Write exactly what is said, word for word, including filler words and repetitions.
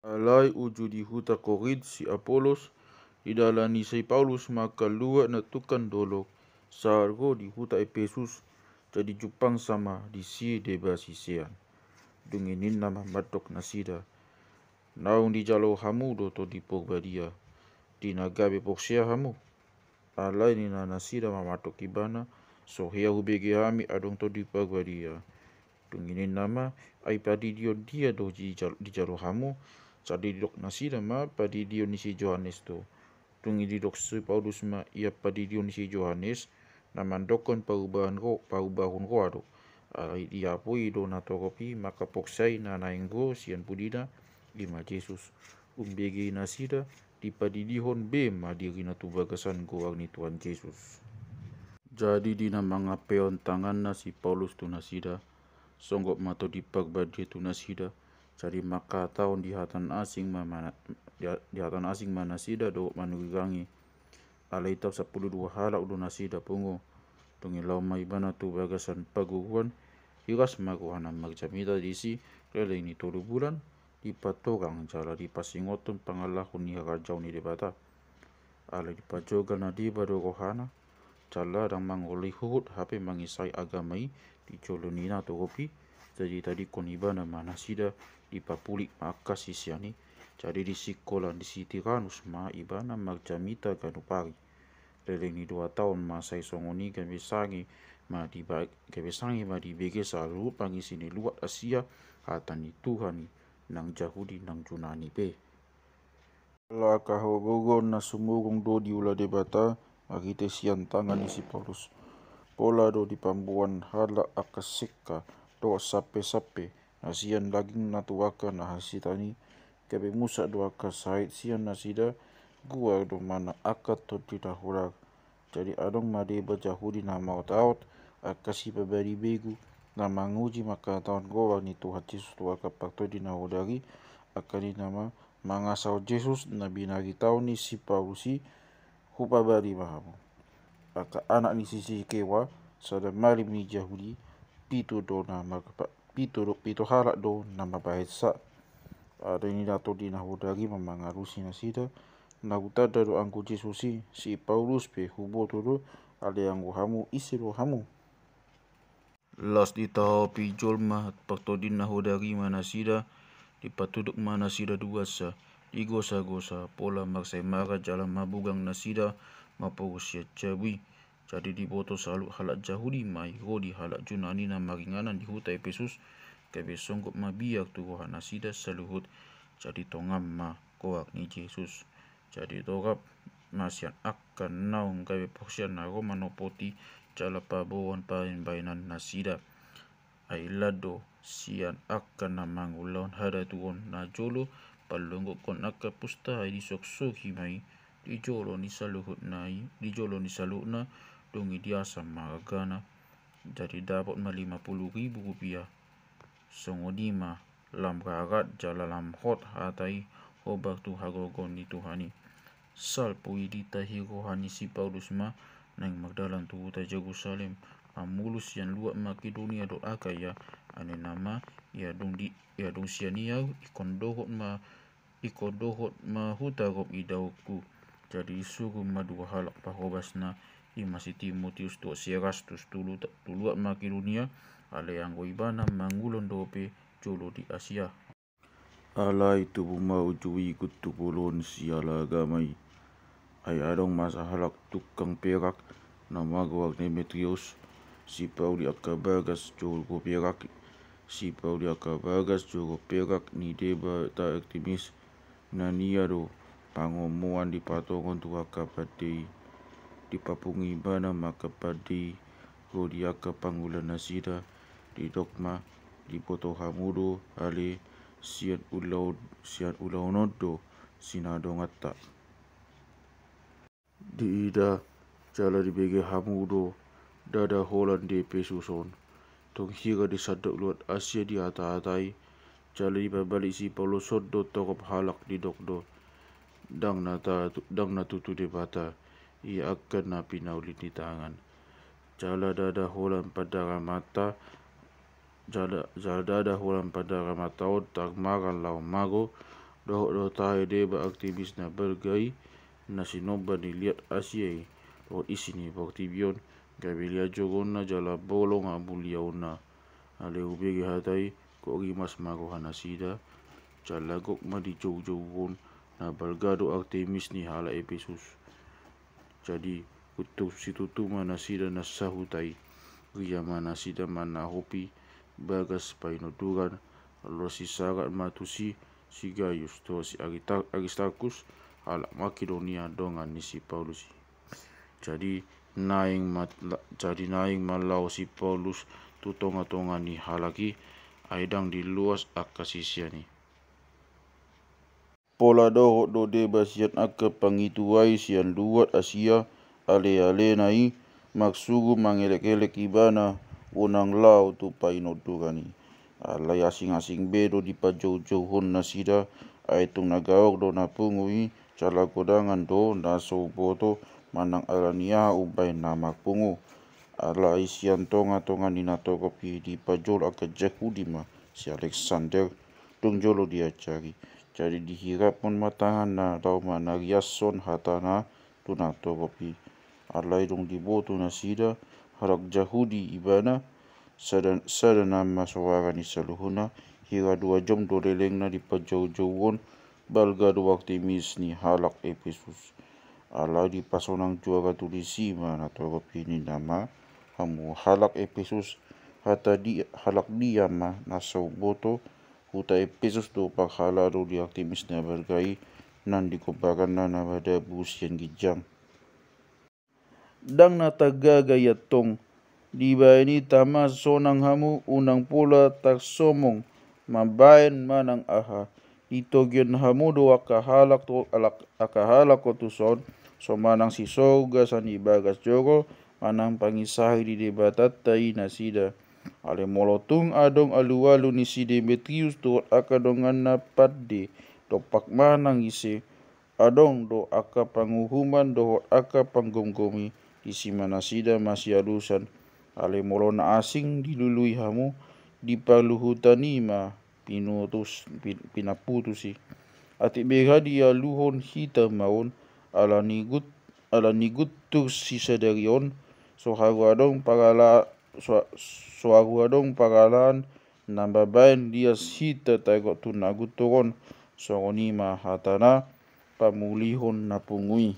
Alai uju di huta Korint si Apolos, didalani si Paulus ma angka luat na tungkan dolok, sahat ro di huta Epesus, jadi jumpangsa ma disi deba sisean. Dung i ninna ma mandok nasida: Naung dijalo hamu do Tondi Parbadia, di na gabe porsea hamu? Alai ninna nasida ma mandok ibana: So hea hubege hami adong Tondi Parbadia. Dung i ninna ma: Ai padidion dia do dijal-, dijalo hamu? Jadi didok nasida ma: Padidion ni si Johannes do. Dung i didok si Paulus ma: Ia padidion ni si Johannes, na mandokkon parubahan ro-, parubahon roha do. Alai diapoi do natorop i mangkaporseai na naeng ro sian pudina, i ma Jesus. Umbege nasida, dipadidihon be ma dirina tu bagasan goar ni Tuhan Jesus. Jadi di na mangampehon tanganna si Paulus tu nasida, songgop ma Tondi Parbadia tu nasida, jadi mangkatahon di hata na asing ma, ma-, di, di hata na asing ma nasida dohot manurirang i. Alai tau sampulu dua halak do nasida pungu. Dung i laho ma ibana tu bagasan parguruan, hiras ma rohana marjamita disi, leleng ni tolu bulan, dipatorang jala dipasingot pangalaho ni harajaon ni Debata. Alai dipajogal na deba do rohana, jala ndang mangoloi huhut hape mangisai agama i di jolo ni natorop i, jadi ditadingkon ibana ma nasida, dipapulik ma angka sisean i. Jadi di sikola ni si Tiranus ma ibana marjamita ganup ari. Leleng ni dua taon ma sai songon i gabe sangap ma diba-, gabe sangap ma dibege saluhut pangisi ni luat Asia hata ni Tuhan i, nang Jahudi nang Junani pe. Ala angka hagogoon na sumurung do diula Debata marhite sian tangan ni si Paulus. Pola do dipamboan halak angka sekka dohot sampesampe na sian dagingna tu angka na hasitan i, gabe musak do angka sahit sian nasida, goar do manang angka tondi na hodar. Jadi adong ma deba Jahudi na maotaot, angka sipabali begu, na manguji mangkatahon goar ni Tuhan Jesus tu angka partondi na hodar i, angka ninna ma mangasahon Jesus na binaritaon ni si Paulus i, hupabali ma hamu. Angka anak ni si Sikewa, sada malim ni Jahudi, pitu do na marpa-, pitu do, pitu halak do na mambahensa. Alai ninna tondi na hodar i ma mangalusi nasida: Na hutanda do anggo Jesus i, si Paulus pe huboto do, alai anggo hamu, ise do hamu? Las ditahopi jolma partondi na hodar i ma nasida, dipatuduk ma nasida duansa, digosagosa, pola marsai marah jala mabugang nasida, maporus sian jabu i. Jadi diboto saluhut halak Jahudi ma i ro di halak Junani na maringanan di huta Epesus, gabe songgop ma biar tu roha nasida saluhut, jadi tongam ma goar ni Jesus. Jadi torop ma sian angka naung gabe porsea na ro manopoti jala paboahon pambahenan nasida. Ai lan do sian angka na mangulahon hadatuon na jolo, palongokkon angka pustaha i disoksoki ma i di jolo ni saluhutna i, di jolo ni saluhutna, dung i diasam ma argana. Jadi dapot ma lima pulu ribu rupiah. Songon i ma lam rarat jala lam hot hata i hombar tu hagogoon ni Tuhan i. Salpu i ditahi roha ni si Paulus ma naeng mardalan tu huta Jerusalem, mamolus sian luat Makedonia dohot Akaya, ai ninna ma: Ia dung di, ia dung sian i ahu, ingkon dohot ma, ingkon dohot ma huta Rom idaonku. Jadi disuru ma dua halak parhobasna, i ma si Timotius dohot si Erastus tu lu-, tu luat Makedonia, alai anggo ibana mangulon dope jolo di Asia. Alai tubu ma uju i guntur bolon siala agama i. Ai adong ma sahalak tukang perak, na margoar Demetrius, sipauli angka bagas joro perak, sipauli angka bagas joro perak ni debata Artemis, na nian do pangomoan dipatongon tu angka pande i. Dipapungu ibana ma angka pande i ro di angka pangula nasida, didok ma: Diboto hamu do ale sian ulaon, sian ulaon on do sinadonganta. Diida jala dibege hamu do ndada holan di Epesus on. Tung hira di sandok luat Asia dihatahatai, jala dipabalik si Paulus on do torop halak, didok do: Ndang na ta-, ndang na tutu Debata, ia angka na pinauli ni tangan. Jala ndada holan pandaramanta, jala, jala ndada holan pandaramanta on tarmaran laho mago, Dohot do tahe deba Artemis na balga i, na sinomba ni liat Asia i, dohot isi ni portibi on, gabe liat jogonna jala bolong hamuliaonna. Alai hubege hata i, gok rimas ma rohanasida, jala gok ma dijoujouhon, na balga do Artemis ni halak Epesus. Jadi, guntur situtu ma nasida na sahuta i. Ria ma nasida manahopi bagas painonduran, laos sisarat ma tusi si Gayus dohot si Arita-, Aristarkus, halak Makedonia, dongan ni si Paulus i. Jadi naeng ma, jadi naeng ma laho si Paulus tu tongatonga ni halak i, ai ndang diloas angka sisean i. Pola dohot do deba sian angka pangitua i sian luat Asia, alealena i, marsuru mangelekelek ibana, unang laho tu painonduran i. Alai asing-asing be do dipajoujouhon nasida, ai tung na gaor do na pungu i, jala godangan do na so huboto manang ala ni aha umbahen na marpungu. Alai sian tongatonga ni natorop i dipajolo angka Jahudi ma si Aleksander, dung jolo diajari. Jadi dihiraphon ma tanganna laho manariashon hatana tu natorop i. Alai dung diboto nasida halak Jahudi ibana, sada, sada nama soara ni saluhutna, hira dua jom do lelengna dipajoujouhon, balga do Artemis ni halak Epesus. Alai dipasonang juara tulis i ma natorop i, ninna ma: Hamu halak Epesus, hata di, halak dia ma na so huboto, huta Epesus do parhalado di Artemis na balga i, nang di gombaranna na madabu sian ginjang. Ndang na tagaga i antong, dibahen i tama sonang hamu, unang pola tarsomong mambahen manang aha. Ditogion hamu do angka halak tu, halak, angka halak on tuson, so manang sisorga sian di bagas joro, manang pangisahi di Debatanta i nasida. Alai molo tung adong alualu ni si Demetrius dohot angka donganna pande, dompak manang ise, adong do angka panguhuman dohot angka panggomgomi, disi ma nasida masialusan. Alai molo na asing dilului hamu, di parluhutan i ma pinutus, pin-, pinaputus i. Atik bega dialuhon hita ma on, ala ni gut-, ala ni guntur sisadari on, so haru adong pangala-, so, so haru adong pangalaan na mambahen lias hita tagot tu na guntur on, songon i ma hatana pamulihon na pungu i.